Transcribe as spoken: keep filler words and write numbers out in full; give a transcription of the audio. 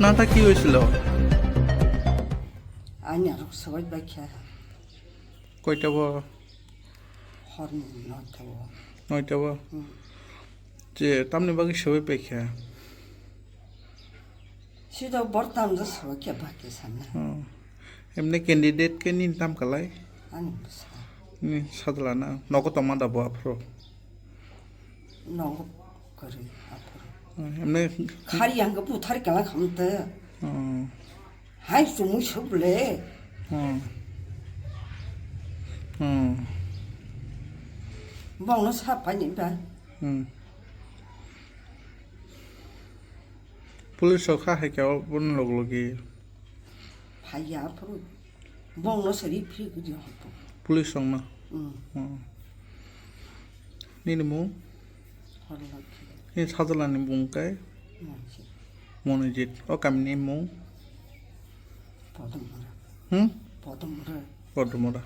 Nata ki hoyesilo? Ani arok sobai bai kha. Koita bo? Horni noita bo. Noita bo? Hmm. Je tamni bagwi sobai pai kha? Sida bor tamjak sobai kha baki sana. Hmm. Emne candidate ke nini tam kalai? Ani bwsa. Ni sajla na? Nogo tongma da bo aphuru? Nogo kwrwi aphuru. Hmm, emne khari yang buthar kala khamte. Hmm. Hai chumui suk le. Hmm. Hmm. Bongno sa paini ba. Hmm. Police rok kha hai khe o boni log logi. Phaiya phuru. Bongno sari phiri gidi hopo. Police rok no. Hmm. Hmm. Nini mung? Horlokhi. Nini sajla ni mung kai? Monjit. Monojit. O kami ni mung? Podomura. Hmm? Podomura. Podomura.